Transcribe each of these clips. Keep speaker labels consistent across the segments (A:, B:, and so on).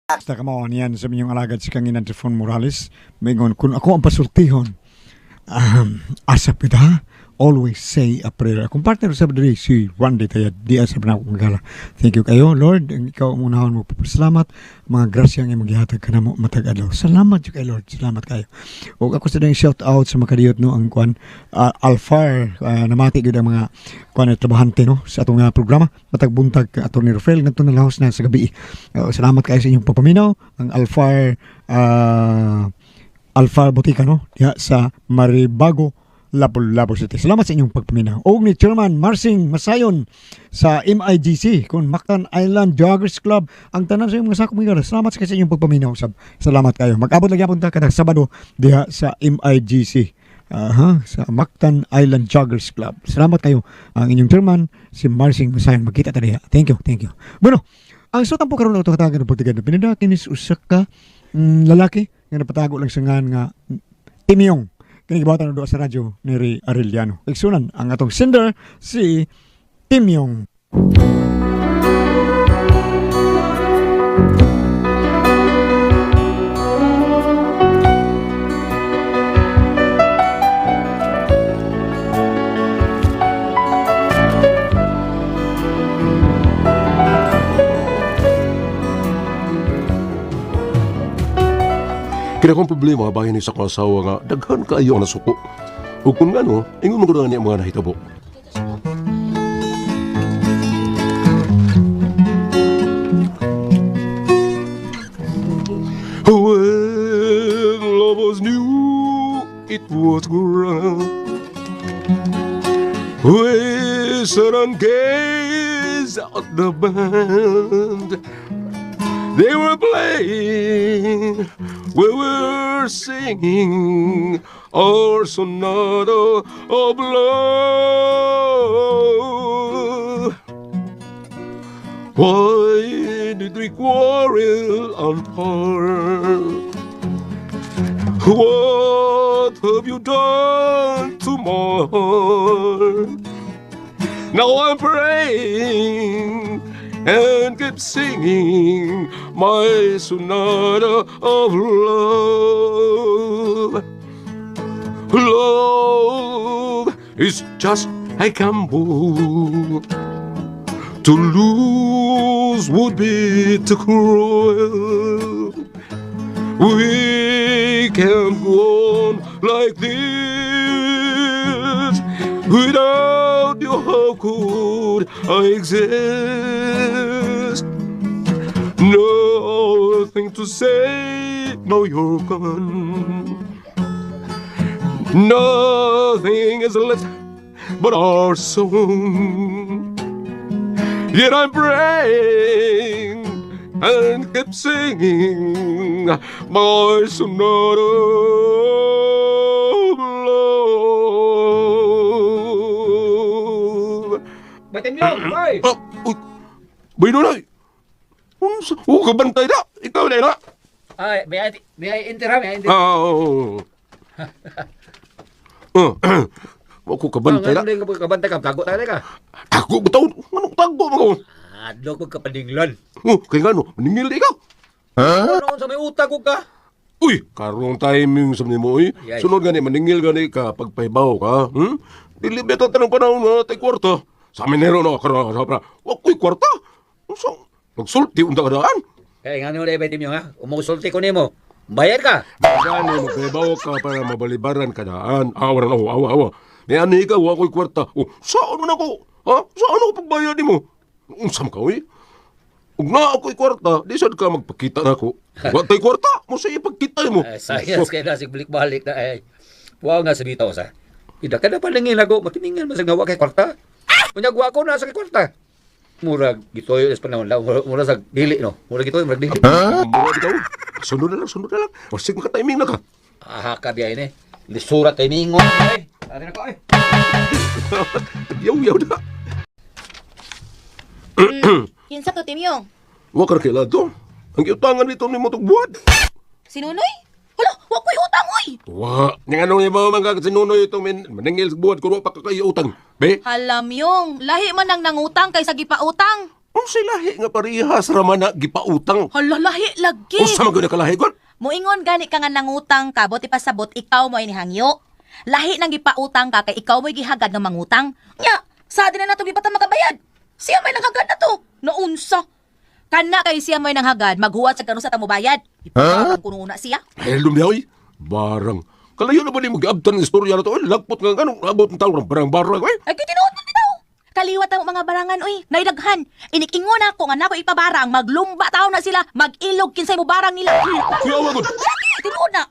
A: Basta kamo niyan sa minyong alagad si Kanginan Trifon Morales. Mingon, kung ako ang pasultihon, asap kita, always say a prayer. Akong partner sa diri si Randy Tayad, di asap na akong gala. Thank you kayo, Lord. Ang Ikaw ang unahon mo. Salamat. Mga grasya nga imong gihatag ka namo matag adlaw. Salamat jud kay Lord. Salamat kayo. Ug ako sa dang shout out sa makadiyot no ang kwan Alfar namati gyud ang mga kwan at trabahante no sa atong programa matag buntag ka Attorney Rafael ngadto na lahos na sa gabi. Salamat kayo sa inyong pagpaminaw ang Alfar Alfar Botika no diha sa Maribago Lapu-Lapu City. Salamat sa inyong pagpaminaw. Og ni Chairman Marsing Masayon sa MIGC kun Mactan Island Joggers Club ang tanan sa inyong mga sakop mga salamat sa inyong pagpaminaw sab. Salamat kayo. Mag-abot lang gyapon ta kada Sabado diha sa MIGC. Aha, sa Mactan Island Joggers Club. Salamat kayo ang inyong chairman si Marsing Masayon. Magkita ta diha. Thank you, thank you. Bueno, ang sutan po karon ato katagan ng pagtigan na pinada kinis usa ka lalaki nga napatago lang sa ngan nga Timyong kini gibawatan na doon sa radyo ni Ray Arellano. Igsunan ang atong sender si Timyong.
B: Kaya kung problema, bahin ni sa akong asawa nga, daghan kaayo ang nasuko. Ug kung ngano, ingon man ko na niya mga nahitabo. When love was new, it was grand. We sat and gazed at the band. They were playing, we were singing our sonata of love. Why did we quarrel and part? What have you done to my heart? Now I'm praying and keep singing my sonata of love. Love is just a gamble. To lose would be too cruel. We can't go on like this. Without you, how could I exist? Nothing to say, now you're gone. Nothing is left but our song. Yet I'm praying and keep singing my sonata of love.
C: Batin mo, boy!
B: Ah, uy, bay na. Unsa? Oh, kabantay na. Ikaw na na.
C: Ay, may enter ha, may enter.
B: Ah, oo. Oh. Wa ko kabantay na.
C: Ano ka kabantay ka? Tago tayo ka.
B: Tago ba taon? Anong tago ba ko?
C: Adlok mo kapaninglan.
B: Oh, kay ngano, maningil di ikaw.
C: Ano sa may utang ko ka?
B: Uy, karong timing sa nimo uy.
C: Ay, ay.
B: Sunod gani maningil gani ka pagpahibaw ka, Dili beta tanong panahon na tay kwarta. Sa amin nero na karon sa pra. Wa ko'y kwarta. Unsa? Nagsulti unta ka daan.
C: Eh, nga nyo batin mo ha? Umusulti ko nimo. Bayad ka.
B: Gani magpahibaw ka para mabalibaran ka daan. Awa na awa awa. May ano ikaw wa ko'y kwarta. Oh, saan man ako? Ha? Saan ako pagbayad nimo? Unsa man ka uy? Ug naa ako'y kwarta, di sad ka magpakita nako. Wa tay kwarta, mo sa ipagkita mo.
C: Ay, sayas kay na balik-balik na ay. Wow nga sa bitaw sa. Ida ka na palingin ako, matiningin man sa gawa kay kwarta. Unya gwa ko na sa kay kwarta. Murag gitoyo is panahon lang, murag sa dili no. Murag gitoyo, murag dili.
B: Mura bitaw. Sunod na lang, sunod na lang. Wasig maka timing na ka.
C: Aha ka biya ini. Lisurat kay ningon ay. Ari na ko ay.
B: Yaw yaw na.
D: Kinsa to, Timyong?
B: Wa ka kaila to. Ang giutangan nito ni mo tog buwad.
D: Si Nunoy? Hala, wa ko'y utang, oy!
B: Wa. Nya ngano ni mo man ka si Nunoy itong min maningil sa buwad kun wa pa ka kay utang. Be.
D: Halam yung, lahi man ang nangutang kaysa gipautang.
B: Unsay lahi nga parehas ra man na gipautang.
D: Hala, lahi lagi.
B: Unsa man gyud kalahi gud?
D: Moingon gani ka nga nangutang ka, buti pasabot ikaw mo inihangyo. Lahi nang gipautang ka kay ikaw mo'y gihagad nga mangutang. Nya, sa di na nato gipatan makabayad. Siya may nanghagad na to. Naunsa. Kana kay siya may nanghagad, maghuwat sa kanusa ta mo bayad. Ipabarang kuno na siya.
B: Ay, lumyaw, barang. Kalayo na ba ni mo giabtan ang istorya na to? Oy, lagpot nga ganong abot ng tao ng barang-barang. Oy.
D: Ay, kay tinuod man bitaw. Kaliwat ang mga barangan, uy. Naidaghan. Inikingon ako nga nako ipabarang, maglumba tao na sila, mag-ilog kinsay mo barang nila.
B: Kuya gud.
D: Lagi, tinuod na.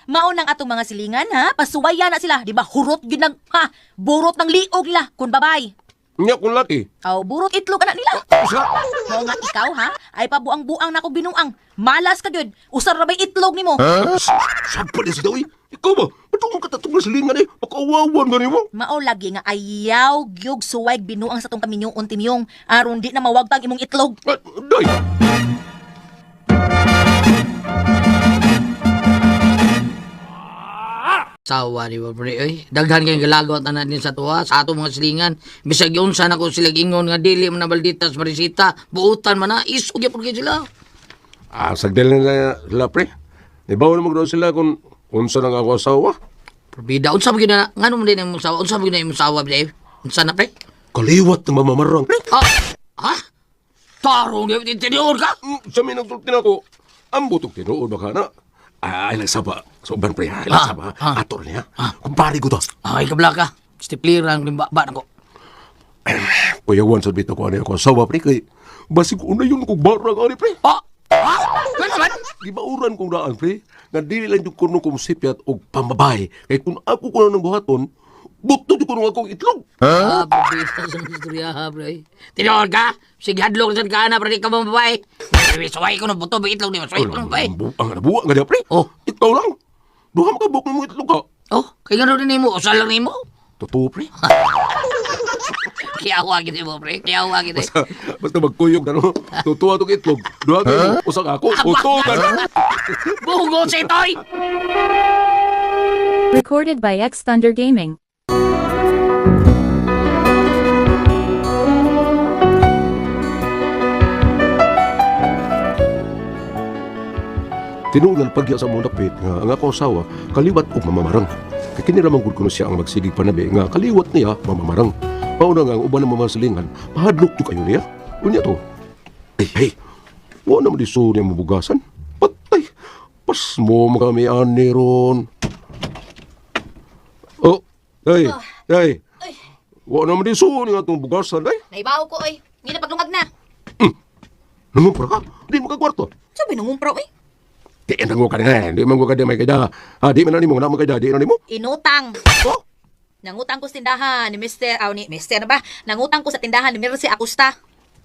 D: Mao nang atong mga silingan, ha? Pasuwaya na sila. Di ba, hurot yun ng, ha? Burot ng liog nila, kun babay.
B: Nya kun laki.
D: Aw, burot itlog anak nila.
B: Usa.
D: Mao nga ikaw, ha? Ay pabuang-buang na ko binuang. Malas ka gyud. Usar ra ba'y itlog nimo?
B: Saan pa niya siya, oy? Ikaw ba? Patungong ka tatong silingan eh. Pakawawan ba nimo?
D: Mao lagi nga ayaw gyug suway binuang sa tong kaminyuon timyong aron di na mawagtang imong itlog.
B: Ah, day.
E: Sawa di ba pre oy. Daghan kay galagot na natin sa tuwa sa ato mga silingan. Bisag unsa na ko sila ingon nga dili man na balditas marisita, buutan man na isog gyapon kay sila.
B: Ah, sagdel na sila, pre. Ibaw na magdoon sila kung unsa nang ako asawa.
E: Probida unsa ba gyud na ngano man din imong sawa? Unsa ba gyud na imong sawa pre? Unsa na pre?
B: Kaliwat ng mamamarang, pre.
E: Ah, ha? Tarong di tinuod ka?
B: Sa may nagsulti na ako, ang butog tinuod baka na. Ah, ay nagsaba. Sa uban, pre, ha? Ay nagsaba.
E: Ah, ah.
B: Ato niya. Kumpare ko to.
E: Ay kabla ka. Stiplir ang limba ba nako.
B: Kuyawan sa bito ko ano ako asawa, pre. Kay basig una yun kong barang, ani, pre.
E: Ah! Ah! Ngano man?
B: Gibauran kong daan, pre. Nga dili lang yung kuno kong sipyat og pamabay. Kay kung ako kuno ng buhaton, buto yung kuno akong itlog.
E: Ah, probida sa mga istorya ha, pre. Tinuod ka? Sige hadlok sa ka na pre di ka mababay. Suway ko ng buto, itlog ni suway ko ng babae.
B: Ang nabuwa nga diya, pre.
E: Oh.
B: Ikaw lang. Duha ka buok ng itlog ka.
E: Oh, kay ngano din nimo, usal lang nimo.
B: Totoo, pre.
E: Kiyawa gid mo pre, kiyawa gid.
B: Basta, basta magkuyog na, no? Totoo atong itlog. Duha kayo, usang ako. Totoo ka na.
E: Bugo si Toy.
F: Recorded by X Thunder Gaming.
B: Tinuod pagya sa mong dapit nga ang akong asawa kaliwat og mamamarang. Kay kini ra man gud kuno siya ang magsigig panabi nga kaliwat niya mamamarang. Mao na nga ang uban ng mga silingan, pahadlok jud kayo niya. Unya to. Ay, hey, wa na man di niya mabugasan. Patay. Pas mo kami ani ron. Oh, ay, ay. Wa na man di niya atong bugasan ay.
D: Naibaw ko oy. Ngina paglungag na.
B: Nangumpra ka? Di mo ka kwarto.
D: Sabi nangumpra oy.
B: Di nangu ka na, di man ko ka di may kaya. Ah, di man na nimo, na man kaya, di na nimo.
D: Inutang.
B: Oh,
D: Nangutang ko sa tindahan ni Mr. Aw ni Mr. na ba? Nangutang ko sa tindahan ni Mercy Acosta.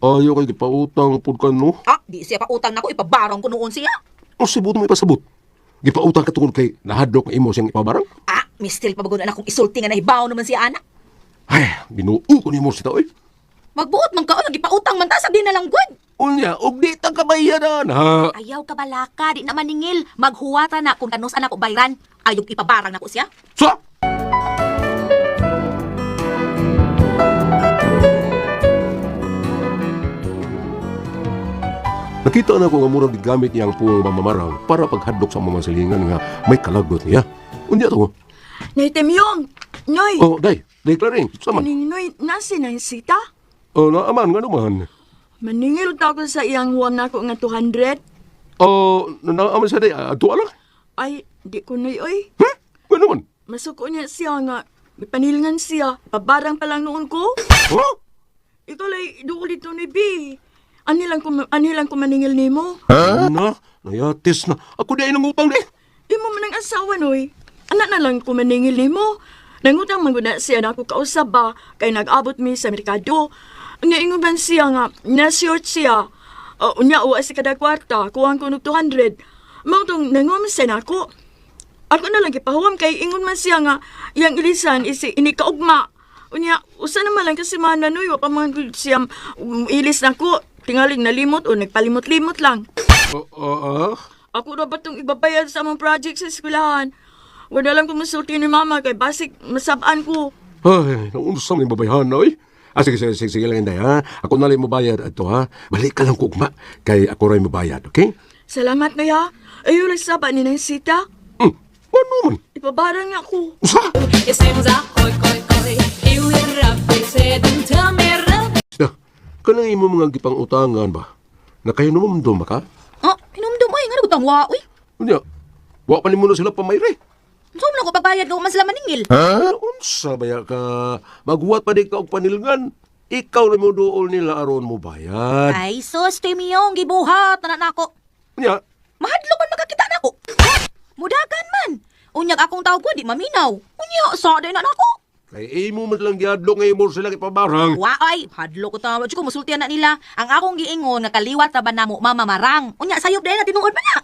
B: ayaw kay gipautang pud ka no.
D: Ah, di siya pautang nako ipabarang ko noon siya.
B: Ang sibot mo ipasabot. Gipautang ka tungod kay nahadlok nga imo siyang ipabarang.
D: Ah, Mr. pa bagon na akong isulti nga nahibaw naman siya anak.
B: Ay, Ginoo ko nimo si taoy.
D: Magbuot man ka oy, gipautang man ta sabi na lang good.
B: Unya, og di ta kabayaran ha.
D: Ayaw ka balaka, di na maningil. Maghuwata na kung kanus anak ko bayran. Ayog ipabarang nako siya.
B: Sa Nakita na ko nga murag gigamit niya ang puwang mamamarang para paghadlok sa mga silingan nga may kalagot niya. Unya to.
G: Nay Temyong! Noy!
B: Oh, day, day Claring, sama.
G: Ning Noy, nasi na yung sita?
B: Oh, naaman nga naman.
G: Maningil ta ko sa iyang huwam nako nga 200.
B: Oh, naaman sa day, ato lang.
G: Ay, di ko Noy, oy.
B: Huh? Nga naman.
G: Masuko niya siya nga. Panilingan siya. Pabarang pa lang noon ko.
B: Huh?
G: Ikaw lay, duol dito ni B. Ani lang ko, ani lang ko maningil nimo.
B: Huh? Na, nayatis na. Ako di ay nangutang di.
G: Imo man ang asawa, Noy. Anak na lang ko maningil nimo. Nangutang man gud na siya na ako kausap ba kay nag-abot mi sa merkado. Unya ingon man siya nga na-short siya. Unya wa si kada kwarta, kuwang ko nog 200. Mao tong nangumsen ako. Ako na lang gipahuwam kay ingon man siya nga iyang ilisan isi ini kaugma. Unya usa naman lang kasi mana noy wa pa man gud siya ilis nako. Tingaling nalimot o nagpalimot-limot lang.
B: Oh, oh, ah.
G: Ako na ba itong ibabayad sa among project sa eskwelahan? Wala lang kumusulti ni mama kay basig masabaan ko.
B: Ay, naunsa man yung babayhan na, oy. Ah, sige, sige, sige, sige lang, Inday, ha? Ako na lang mo bayad ato, ha? Balik ka lang kugma, kay ako rin mo bayad, okay?
G: Salamat na ya. Ayaw lang saba ni Nansita.
B: Ano man?
G: Ipabarang ako.
B: Usa! Sida, kanang imo mga gipang-utangan ba? Nakahinumdum ba ka?
D: Ah, hinumdum oy, ngano gutang wa oy.
B: Unya, wa pa nimo na sila pamayre.
D: Unsa man ako pagbayad nga wa man sila maningil?
B: Ha? Unsa ba ya ka? Maghuwat pa di ka og panilngan. Ikaw na mo duol nila aron mo bayad.
D: Ay sus, timiyong gibuhat na nako.
B: Unya,
D: Mahadlok man makakita nako. Mudagan man. Unyag akong tawag ko di maminaw. Unya sa day na nako.
B: kay imo man lang giadlok nga imo sila ipabarang.
D: Wa ay, hadlok ko tawa. Ko musultian na nila. Ang akong giingon nga kaliwat ra ba namo mamamarang. Unya sayop day na tinuod man na.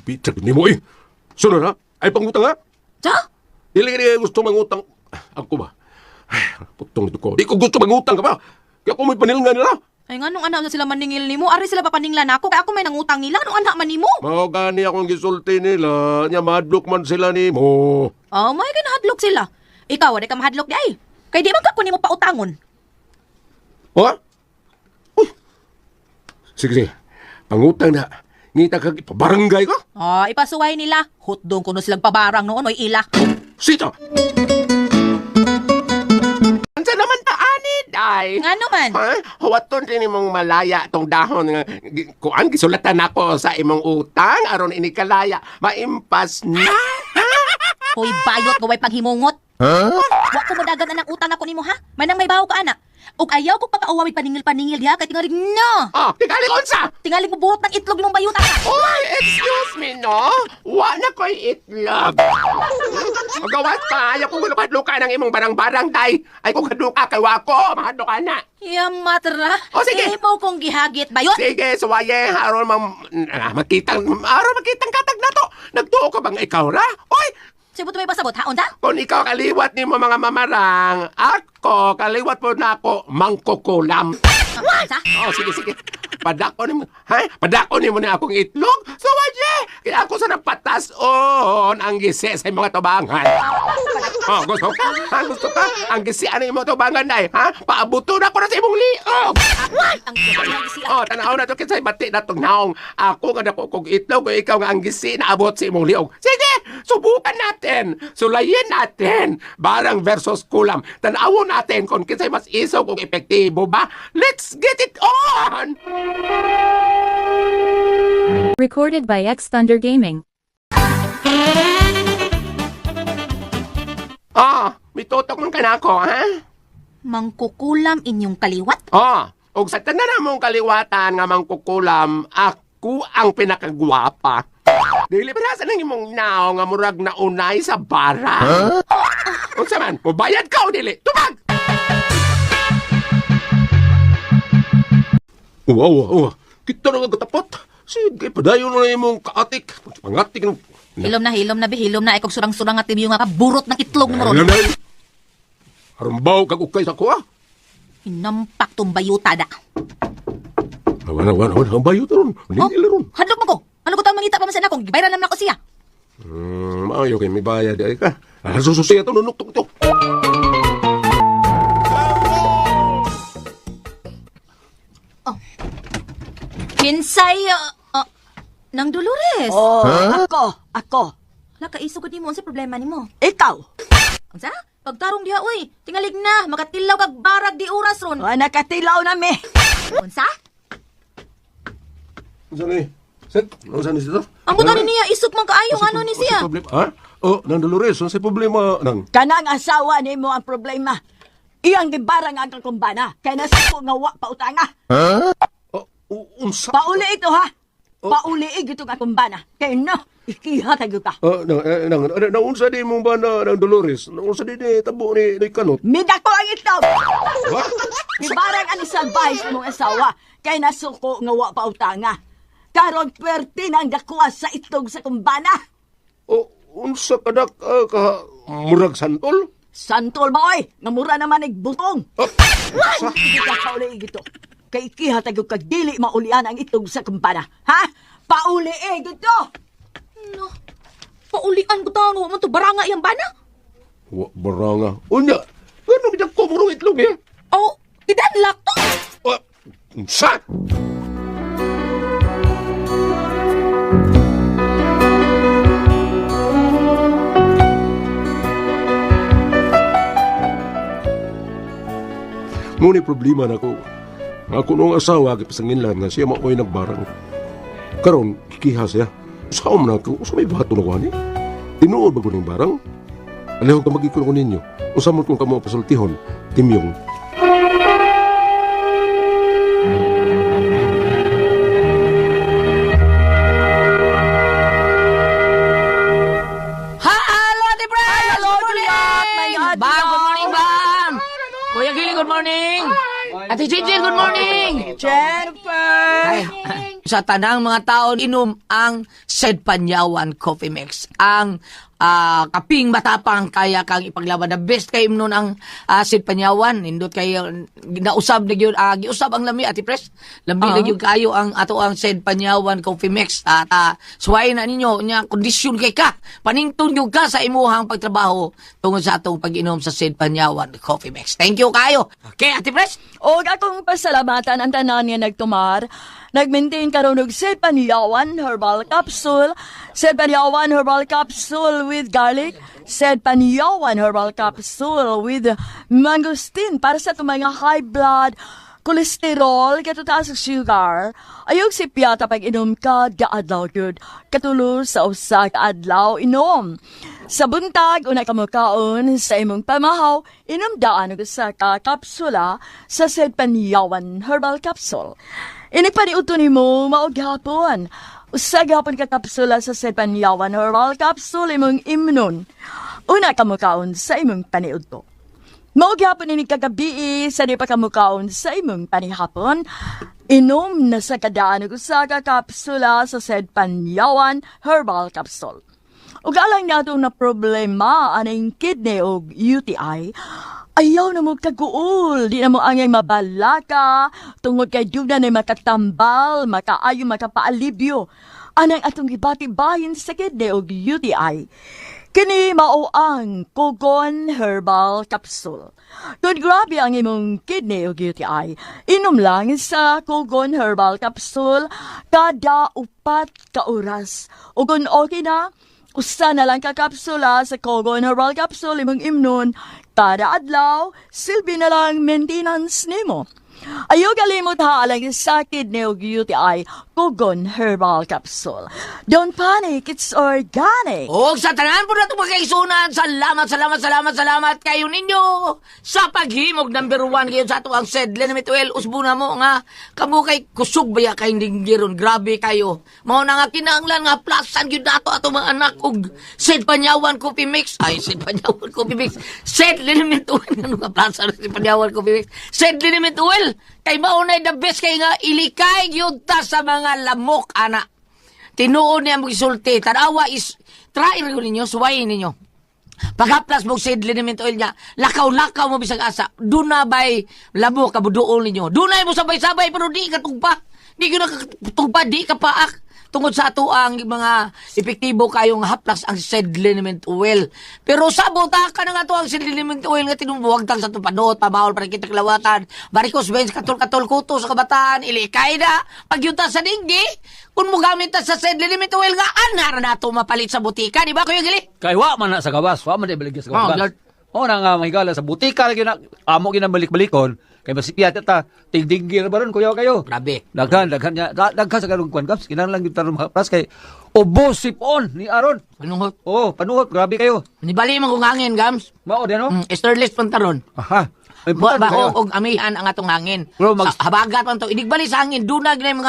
B: Bitag nimo eh. Sunod ha? Ay pangutang ha?
D: Sa?
B: Dili ka gusto mangutang. Ako ba? Ay, putong ito ko. Di ko gusto mangutang ka ba? Kaya ako may panilngan nila.
D: Ay nganong anak na sila maningil nimo? Ari sila papaninglan ako kay ako may nangutang nila. Anong anak man nimo?
B: Mao gani akong gisulti nila, nya madlok man sila nimo.
D: Oh my God, hadlok sila. Ikaw, wala ka mahadlok di ay. Kay di man ka kunin mo pautangon.
B: Ha? Uy. Sige, sige. Pangutang na. Ngita kag ipabarangay ka?
D: Ah, ipasuway nila. Hotdong kuno silang pabarang noon, oy ila.
B: Sita!
H: Unsa naman ta ani, day?
D: Ngano man?
H: Ha? Huwaton din imong malaya tong dahon nga kuan gisulatan nako sa imong utang aron ini kalaya maimpas na.
D: Hoy, bayot gaway paghimungot. Huh? Wa ko modagan anang utang ako nimo ha. Manang may bawo ka ana. Ug ayaw ko pagkaawawig paningil-paningil diha kay tingalig no.
H: Oh, tingali unsa?
D: Tingali mo buhot ng itlog mong bayuta ka.
H: Uy, excuse me no. Wa na ko'y itlog. Magawas pa, ayaw kong gulukad-luka ng imong barang-barang, day. Ay kung kadluka kay wako, mahadlo ka na.
D: Yamatra.
H: O, sige.
D: Imo kong gihagit bayot.
H: Sige, suwaye, aron aron makitang katag na to. Nagtuo ka bang ikaw ra? Oy,
D: Sibot may pasabot ha unsa?
H: kung ikaw kaliwat ni mo mga mamarang, ako, kaliwat po na ako, mangkukulam.
D: Unsa?
H: Oh, sige, sige. Padako ni mo, ha? Padako ni mo na akong itlog. Suwaye! Kaya ako sa napatason ang gisi sa mga tubangan. Oh, gusto ka? Ha? Gusto ka? Ang gisi ano yung mga tubangan ay, ha? Paabuto na ako na sa imong liog.
D: Ang gisi.
H: Oh, tanaw na to kinsay bati na tong naong. Ako nga dako kog itlog o ikaw nga ang gisi na abot sa imong liog. Sige, subukan natin. Sulayin natin. Barang versus kulam. Tanawon natin kung kinsay mas isog ug epektibo ba. Let's get it on!
F: Recorded by X Thunder Gaming.
H: Ah, mitutok man ka na ako, ha?
D: Mangkukulam inyong kaliwat.
H: Ah, ug sa tanan mong kaliwatan nga mangkukulam, ako ang pinakagwapa. Dili pa sa nang imong nao nga murag naunay sa bara. Huh? Unsa man, mubayad ka o dili? Tubag!
B: Uwa, uwa, uwa. Kita na nga katapat. Sige, padayon na imong kaatik. Pangatik na.
D: Hilom na bi, hilom na ay kog surang-surang nga tibyo nga ka burot ng itlog mo ron.
B: Alam na. Arumbaw kag ukay sa kuha.
D: Hinampak tong bayuta da.
B: Awan, awan, awan. Ang bayo ron. Ningil ron.
D: Hadlok man ko. Ano ko tawag mangita pa man sa akong gibayran naman ako siya.
B: Maayo kay may bayad ay ka. Ah, sususiya to, nunuktok to.
D: Kinsay nang Dolores.
G: Oh, ako, ako.
D: Nakaisog gud nimo unsa problema nimo?
G: Ikaw.
D: Unsa? Pagtarong diha oy, tingalig na makatilaw kag barag di oras ron.
G: Wa nakatilaw na mi.
D: Unsa?
B: Unsa ni? Set, unsa ni sito?
D: Ang buta ni niya isog man kaayo ano ni siya.
B: Problema? Ha? Oh, nang Dolores, unsa problema nang?
G: Kanang asawa nimo ang problema. Iyang gibarang ang kakumbana. Kay nasuko nga wa pautanga.
B: Oh, unsa?
G: Pauli ito ha. Pauli ito nga kumbana. Kay no, ikiha tayo ka.
B: Ah, nang eh, nang nang nang unsa di mong ba na nang Dolores? Nang unsa di ni tabo ni kanot?
G: Midako ang itlog.
B: Ha?
G: Gibarang ang salbahe sa imong asawa. Kay nasuko nga wa pautanga. Karon puwerte na ang dakuha sa itlog sa kumbana.
B: Oh, unsa kadak ka murag santol?
G: Santol ba oy? Nga mura naman igbutong.
B: Oh,
G: Sa? Hindi ka pauli gito. Kay ikiha tayo kag dili maulian ang itlog sa kumbana. Ha? Pauli eh gito.
D: No. Paulian ko tawo man to baranga iyang bana.
B: Wa baranga. Unya, ngano gid ko murong itlog eh?
D: Oh, Gidanlak to.
B: Oh, unsa? Ngunit problema na ko. Ako nung asawa, gipasanginlan nga siya maoy nagbarang. Karon, kikiha siya. Saan man ako? Sa may bato na ko ani? Tinuod ba ko ning barang? Alihog ka magikon ko ninyo. Usa mo kung kamo pasultihon, timyong.
E: Hello, Ate Pres!
G: Hello,
E: Good morning!
G: Juliet! May adlaw!
E: Bam, good morning, Bam! Kuya Gili, good morning! Ate Gigi, good morning!
G: Jennifer!
E: Ay, sa tanang mga tao, inom ang Sed Panyawan Coffee Mix. Ang kaping matapang kaya kang ipaglaban. The best kay imnon ang Sed Panyawan. Nindot kayo, nausab na gyud, giusab ang lami, Ate Pres. Lami na gyud kayo ang ato ang Sed Panyawan Coffee Mix. At suwayin na ninyo, nya kondisyon kay ka. Paningtun gyud ka sa imuhang pagtrabaho tungod sa atong pag-inom sa Sed Panyawan Coffee Mix. Thank you kayo. Okay, Ate Pres.
G: Og akong pasalamatan ang tanan nga nagtumar. Nag-maintain karon og Sed Panyawan Herbal Capsule, Sed Panyawan Herbal Capsule with garlic, Sed Panyawan Herbal Capsule with mangosteen para sa itong mga high blood, cholesterol, katutaas og sugar. Ayog si piyata pag inom ka, gaadlaw gyud. Katulo sa usa ka adlaw inom. Sa buntag, una ka mukaon sa imong pamahaw, inom daan og usa ka kapsula sa Sed Panyawan Herbal Capsule. Inigpaniuto nimo mao gihapon. Usa gihapon ka kapsula sa Sed Panyawan Herbal Capsule imong imnon. Una ka mukaon sa imong paniudto. Mao gyapon ini kagabi sa di pa kamukaon sa imong panihapon. Inom na sa kadaan og usa ka kapsula sa Sed Panyawan Herbal Capsule. Ug alang nato na problema aning kidney og UTI, ayaw na mo kaguol, di na mo angay mabalaka, tungod kay dugna na makatambal, makaayo, makapaalibyo. Anang atong gibati-bahin sa kidney og UTI. Kini mao ang Kogon Herbal Capsule. Kung grabe ang imong kidney o UTI, inom lang sa Kogon Herbal Capsule kada 4 ka oras. O kung okay na, usa na lang ka kapsula sa Kogon Herbal Capsule imong imnon kada adlaw, silbi na lang maintenance nimo. Ayaw kalimot ha alang sa kidney o UTI, Kogon Herbal Capsule. Don't panic, it's organic.
E: Og sa tanan po na itong makaisunan, salamat, salamat, salamat, salamat kayo ninyo sa paghimog number 1 kayo sa ato ang Sedlen Mituel. Usbo na mo nga, kamo kay kusog baya kay dinggiron, grabe kayo. Mao na nga kinahanglan nga plasan gyud nato ato mga anak og Sed Panyawan Coffee Mix. Ay, Sed Panyawan Coffee Mix. Sed Mituel. Ano nga plasan Sed Panyawan Coffee Mix? Sed Mituel. Kay mao na the best kay nga ilikay gyud ta sa mga lamok ana. Tinuod niya mo gisulti. Tanawa is, try rin ninyo, suwayin ninyo. Paghaplas mo sa liniment oil niya, lakaw-lakaw mo bisag asa, doon na ba'y labo kabuduol ninyo. Doon na mo sabay-sabay, pero di ka tugpa. Di ka nakatugpa, di ka paak. Tungod sa ato ang mga epektibo kayong haplas ang said liniment oil. Pero sabot ka na nga to ang said liniment oil nga tinumuwag tang sa tupanot, pamawal para kita kalawatan, varicose veins, katol-katol kuto sa kabataan, ilikay na, pagyunta sa dinggi, kung mo gamit ta sa said liniment oil nga, anar na to mapalit sa butika, di ba Kuya Gili?
C: Kay wa man na sa gawas, wa man na ibaligya sa
E: Oh,
C: gawas.
E: Lord.
C: O na nga mahigala sa butika lagi na amo ginabalik-balikon kay masipiyat ta tigdigir ba ron kuya kayo.
E: Grabe.
C: Daghan daghan niya daghan sa karong kwan gaps kinahanglan gyud taron makaplas kay ubos sipon ni Aron.
E: Panuhot.
C: Oh, panuhot grabe kayo.
E: Nibali man kong hangin, Gams.
C: Mao din no?
E: Stairless pantaron.
C: Aha. Ay,
E: Ba,
C: butan
E: ba,
C: kayo.
E: og amihan ang atong hangin.
C: Bro, mag-
E: Sa habagat man to. Inigbali sa hangin, dunag na yung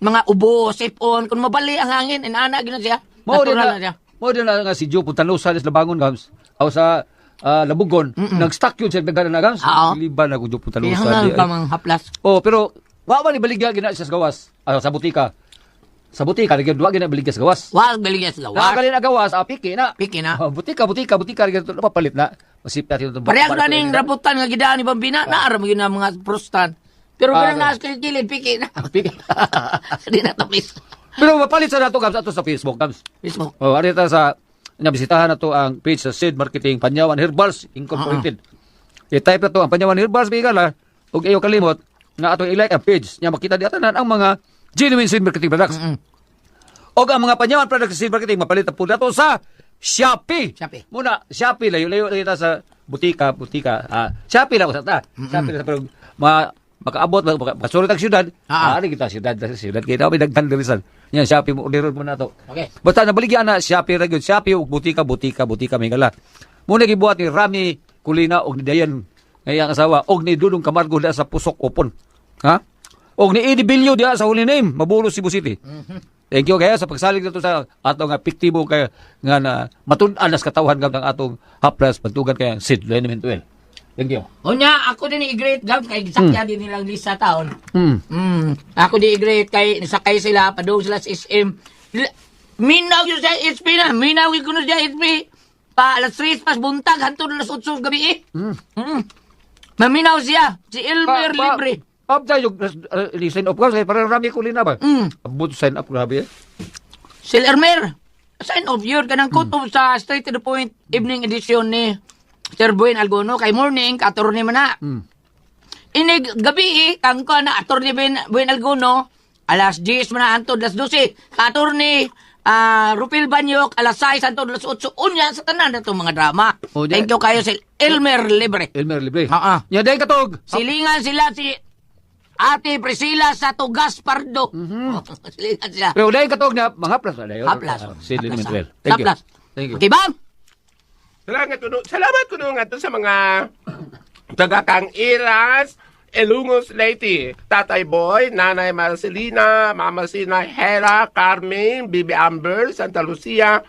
E: mga ubo, sipon. Kung mabali ang hangin, inana gina siya.
C: Mao din
E: Natural
C: na,
E: na siya.
C: mao din na nga si Joe Puntanusa sa Labangon gams. Aw sa Labugon, nag-stuck yun siya daghan na gams.
E: Oo.
C: Liban na ko Joe Puntanusa.
E: Kaya
C: Di
E: nga
C: ay.
E: pa mga haplas.
C: Oh, pero wa man ibaligya gina siya sa gawas. Ah, sa butika. Sa butika lagi wa gina ibaligya sa gawas.
E: Wag baligya sa gawas.
C: Nakakalin na gawas, piki na.
E: Piki na.
C: Oh, butika, butika, butika lagi papalit na. Masip natin itong
E: Parehas na ning rambutan nga gidaan ni Bambina, naara mo yun ang mga prostan. Pero ganun na sa kilid, piki na.
C: Piki.
E: Di na tapis.
C: Pero mapalit sa nato gams ato sa Facebook gams.
E: Mismo.
C: Oh, ari ta sa nabisitahan na to ang page sa Seed Marketing Panyawan Herbals Incorporated. I-type na to ang Panyawan Herbals bigala. Ug iyo kalimot nga atong i-like ang page nya makita di tanan ang mga genuine seed marketing products. Og ang mga panyawan products sa seed marketing mapalit na po nato sa Shopee.
E: Shopee.
C: Muna, Shopee, layo-layo na kita sa butika, butika. Shopee lang sa ta. Shopee lang sa pero makaabot, makasulit ang syudad. Ari kita syudad, syudad kita may daghan diri sa. Yan Shopee mo orderon mo na to.
E: Okay.
C: Basta nabaligya na Shopee ra gyud, Shopee ug butika, butika, butika may gala. Muna gibuhat ni Rami Kulina og ni Dayan nga iyang asawa og ni Dudong Camargo diha sa Pusok Opon. Ha? Og ni Eddie Billo diha sa Holy Name, Mabolo, Cebu City. Thank you kaya sa pagsalig nato sa atong nga piktibo kay nga na matun-an nas katawhan gamit ang atong haplas pantugan kay Sid Lenement Well. Thank you.
E: Unya, ako din i-great gab kay gisakya din nilang lista taon. Ako di i-great kay nisakay sila padung sila sa SM. Minaw yun sa HP na, minaw yun kuno sa HP. Pa alas 3 pas buntag hantod alas 8 gabi eh. Maminaw siya, si Elmer Libre.
C: Up tayo, sign up ka, parang Rami Kulina ba? Abot sign up, grabe eh.
E: Si Elmer, sign off yun kanang kutob sa Straight to the Point evening edition ni Sir Buen Algono kay morning attorney man na. Inig gabi eh, kang ko na attorney Buen Algono alas 10 man na hantod alas 12. Attorney Rupil Banyok alas 6 hantod alas 8. Unya sa tanan na itong mga drama.
C: Oh,
E: Thank you kayo si Elmer Libre.
C: Elmer Libre.
E: Oo.
C: Nya dahil katog.
E: Silingan sila si Ate Priscilla sa Tugas Pardo. Silingan sila.
C: Pero dahil katog na mga haplas na dayon.
E: Haplas.
C: Sid
E: Haplas,
C: Lenement
E: ah.
C: Well. Thank you.
E: Haplas.
C: Thank you.
E: Okay, bam?
H: Salamat kuno. Salamat kuno nga to sa mga taga Kang Iras, Elungos Leyte, Tatay Boy, Nanay Marcelina, Mama Sina Hera, Carmen, Bibi Amber, Santa Lucia,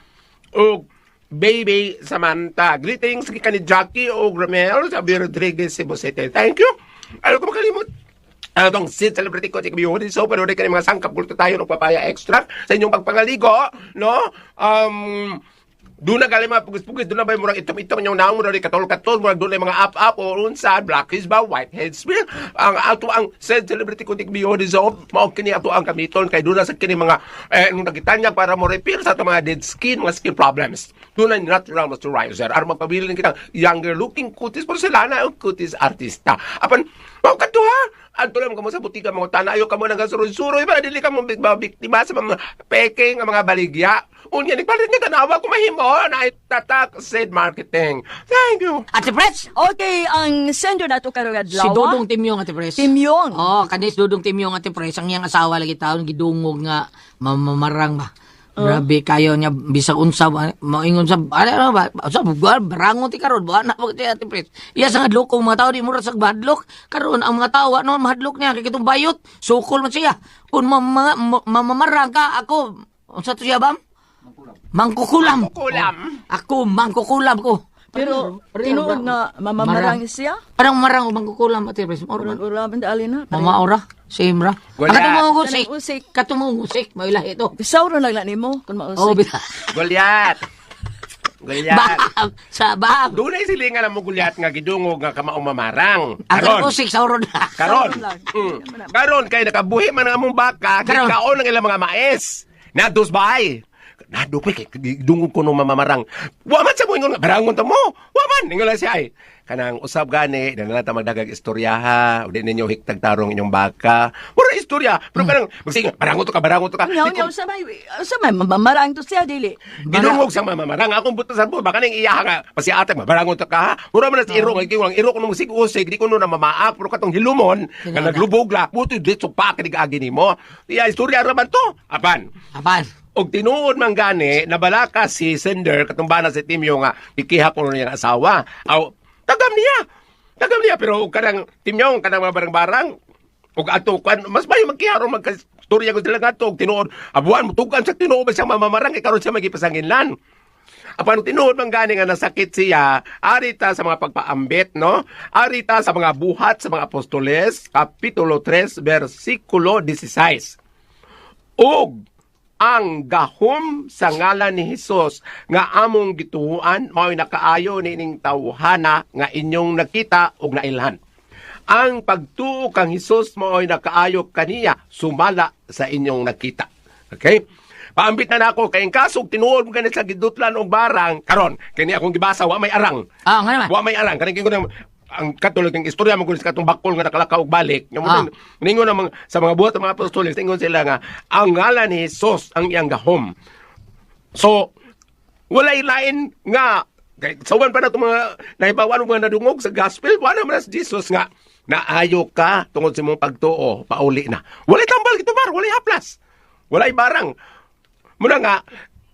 H: ug Baby Samantha. Greetings gikan ni Jackie ug Romel sa B. Rodriguez, Cebu City. Thank you. Ano ko makalimot? Ano tong Sid Celebrity Coach Beauty So, panood ka ng mga sangkap gulto tayo ng papaya extract sa inyong pagpangaligo, no? Doon na galing mga pugis-pugis, doon na ba yung murag itom-itom inyong naong, murag katol-katol, murag doon na yung mga up-up o unsa, blackies ba, whiteheads ba? Ang ato ang Sid Celebrity Coach Beauty Soap, mao kini ato ang gamiton kay doon na sa kini mga nung nagitanyag para mo repair sa ato mga dead skin, mga skin problems. Doon na natural moisturizer. Aron magpabilin kitang younger looking kutis, pero sila na ang kutis artista. Apan, mao kadto ha? Adto lang kamo sa butika mga tana ayo kamo nang suroy-suroy para dili kamo biktima sa mga peke nga mga baligya. Unya nagpalit nga tanawa ko mahimo na tatak said marketing. Thank you.
E: Ate Pres!
G: Okay, ang sender nato karong adlaw.
E: Si Dudong Timyong, Ate Pres.
G: Timyong.
E: Oo, kanis Dudong Timyong, Ate Pres. Ang iyang asawa lagi taon, gidungog nga, mamamarang ba. Grabe kayo niya bisag unsa moingon sa ano ba sa barangon ti karon ba na ti Ate Pres. Iya sa ngadlok kung mga tao di mo ra sa mahadlok karon ang mga tao wa no mahadlok niya kay kitong bayot sukol man siya. Kung mamamarang ka ako unsa to siya bam? Mangkukulam.
H: Mangkukulam.
E: Oh, ako mangkukulam ko.
G: Pero tinuod nga mamamarang siya.
E: Parang marang o mangkukulam Ate Pres. Mao ra man.
G: Ura man dali na.
E: Mama ora, same ra.
H: Wala.
E: Ang katong mga usik,
G: Kanang usik.
E: katong mga usik, may lahi ito.
G: Sauro lang na nimo kung mausik.
E: Oh, bita.
H: Goliath. Goliath.
E: Baham, sa baham.
H: Doon ay silingan ang mo Goliath nga gidungog nga kamaong mamarang.
E: Ang
H: Karon.
E: katong usik sa oro na.
H: Karon.
G: Sauron lang.
H: Karon kay nakabuhi man ang among baka,
E: Karon.
H: gikaon ang ilang mga mais. Nados baay. Nado pa kay gidungog ko nung mamamarang. Wa man sa mo ingon nga barangon ta mo. Wa man ingon lang siya ay. Kanang usab gani, dala ta magdagag istorya ha. Udi ninyo hiktag tarong inyong baka. Mura istorya, pero kanang magsige barangon to ka, barangon to ka.
G: Nya
H: Di ko-
G: nya usa may mamamarang to siya dili.
H: Gidungog siyang mamamarang. Akong buto sa buto. Baka ning iya nga. Pasiatag, mabarangon ta ka ha. Mura man na si iro. Nga ikaw, ang iro ko nung usig-usig. Di ko nun na mamaak. Pero katong hilumon, nga naglubog la. Buto, ditso pa, kanig-agi nimo. Iya, istorya raman to. Apan.
E: Apan.
H: Og tinuod man gani, nabalaka si sender, katumbana si Timyo nga, ikiha ko niyang asawa. Aw, tagam niya. Tagam niya, pero og kanang Timyo, kanang mga barang-barang, og ato kan mas mayo magkiha ron magkastorya ko sila ngadto og tinuod abuan mo tugan sa tinuod ba siyang mamamarang kay karon siya magipasanginlan. Apan tinuod man gani nga nasakit siya, arita sa mga pagpaambit, no? Arita sa mga buhat sa mga apostoles, kapitulo 3 bersikulo 16. Ug ang gahom sa ngalan ni Hesus nga among gituhuan mao'y nakaayo niining tawhana nga inyong nakita ug nailhan. Ang pagtuo kang Hesus mao'y nakaayo kaniya sumala sa inyong nakita. Okay? Paambit na nako kay in kaso tinuod mo gani sa gidutlan og barang karon kini akong gibasa wa may arang.
E: Ah, nga naman.
H: Wa may arang kanang kingon ang Katolik ang istorya mo sa katong bakol nga nakalakaw og balik. Nga mo ningon ang sa mga buhat ng mga apostoles, ningon sila nga ang ngalan ni Jesus ang iyang gahom. So walay lain nga kay sa uban pa na itong mga nahibawan og mga nadungog sa gospel, wala man na si Jesus nga naayo ka tungod sa imong pagtuo, pauli na. Walay tambal gitubar, walay haplas. Walay barang. Muna nga,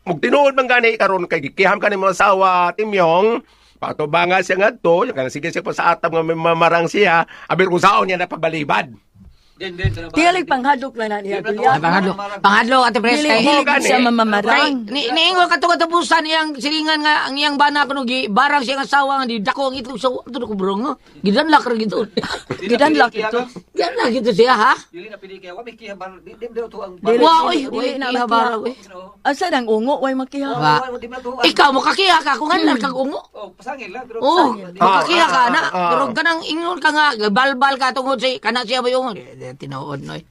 H: mug tinuod man gani karon kay gikiham ka ni mga asawa Timyong, patubanga siya ngadto, yung kanang sige siya pa sa atam nga may mamarang siya, abir kung saon niya na pagbalibad.
G: Tingalig panghadlok lang na niya, Gulyat.
E: Panghadlok. Panghadlok, Ate Pres.
G: Dili,
E: Kay,
G: dili
H: Gani.
G: siya
E: kay,
G: mamamarang.
E: niingon ka katapusan iyang silingan nga, ang iyang bana kuno gi barang siyang asawa nga di dako ang itlog sa ato ko bro nga. Gidanlak ra gito.
G: Gidanlak ito.
E: Gidanlak gito siya ha.
C: Dili na pili kaya wa may kiha bar di di to ang
G: Dili,
E: Wa oy,
G: dili
E: oy,
G: na
E: kiha
G: makiha.
E: barang oy.
G: Asa nang ungo, way makiha.
E: Wa. Ikaw mo kakiha ka kung anlar kag ungo.
C: Oh, pasangil lang pero
E: Oh, makakiha ka na.
H: Ah, ah.
E: Pero kanang ingon ka nga balbal ka tungod sa kana siya ba yung tinuod noy.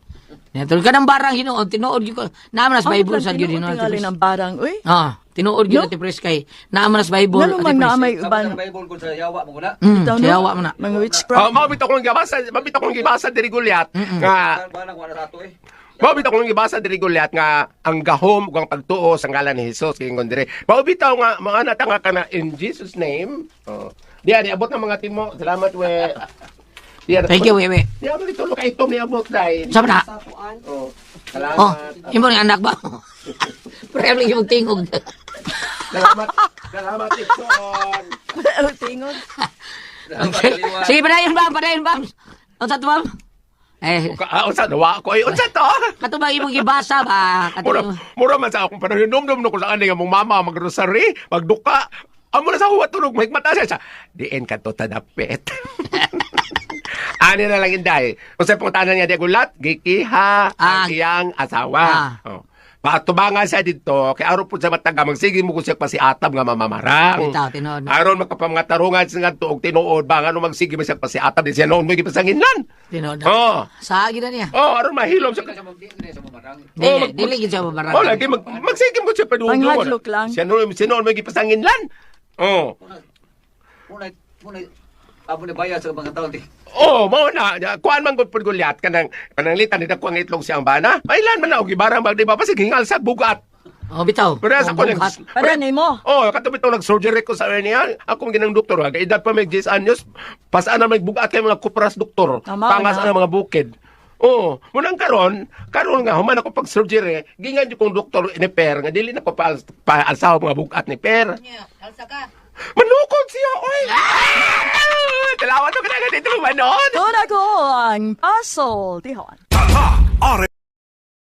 E: Tinuod ka ng barang hinuon, tinuod gyud ko. Naa man sa Bible sa gyud hinuon. Ate
G: Tingali
E: Pres.
G: ng barang, uy.
E: Ah, tinuod gyud
G: No?
E: Ate Pres kay naa man sa Bible.
G: Ngano
E: Ate
G: man
E: Pres.
G: na may uban.
C: Bible kun sa yawa mo na.
G: Bitaw, no?
E: Siya wa man na.
G: Mga witchcraft.
H: Ah, mao bitaw kong gibasa, mao bitaw kong gibasa diri Gulyat nga
C: Barang wala rato eh.
H: Mao bitaw kong gibasa diri Gulyat nga ang gahom ug ang pagtuo sa ngalan ni Jesus kingon diri. Mao bitaw nga mga nata nga kana in Jesus name. Oh. Diya niabot ng mga timo. Salamat we. Diya,
E: Thank you, Wewe.
H: Diya mo tulo ka itom niabot dai.
E: Sa na?
H: Oh. Salamat.
E: Oh, imo ni anak ba? Pero yung tingog.
H: Salamat. Salamat Ikson.
G: Tingog.
E: Okay. Sige, padayon bam, padayon bam. Unsa to bam? Eh,
H: Unsa nawa ko ay unsa to?
E: kato ba imong gibasa ba? Kato
H: Mura, mura man sa akong panahon. Numdum no ko sa kanya nga mong mama magrosary, magduka. Amo na sa huwat tunog, mahigmata siya siya. Diin ka to tadapit. Ani na lang inday. Kung sa pangutanan niya di gulat, gikiha
E: Ah.
H: ang iyang asawa.
E: Ah.
H: Oh. Paatubangan siya dito, kay aron po sa mataga, magsige mo kung siya pa si Atab nga mamamarang.
E: Bitaw, tinuod.
H: Aron makapamangatarungan siya nga tuog tinuod ba, nga magsige mo siya pa si Atab, di siya noon mo gipasanginlan.
E: Tinuod.
H: Oh.
E: Sa gid na niya.
H: Oh, aron mahilom siya.
E: Dili, dili gid siya mabarang.
H: Oh, lagi magsige mo siya padung.
G: Panghadlok lang.
H: Siya noon siya noon may gipasanginlan. Oh.
C: Muna muna amo ni bayad sa mga tao di.
H: Oh, mao na. Kuan man gud pud gulyat kanang kanang litan ni ko ang itlog siyang bana. Mailan man na og ibarang bag di ba pasig hingal sa bugat.
E: Oh, bitaw.
H: Pero sa
E: Oh,
H: ko nag
E: bughat.
G: Para nimo.
H: Oh, kato bitaw nag-surgery ko sa niya. Akong ginang doktor, ha. Edad pa may 10 anyos. Pasaan na may bugat kay mga kupras doktor.
G: Tama
H: Pangas
G: na.
H: na mga bukid. Oh, munang karon, karon nga human ako pag surgery, gingan jud kong doktor ni Per nga dili na ko pa paalsaw mga bugat ni Per.
D: Yeah, alsa ka.
H: Manukod siya, oy. Ah! Dalawa to kanaga dito manon.
G: Tuna ko ang puzzle, tihon.
I: Tatak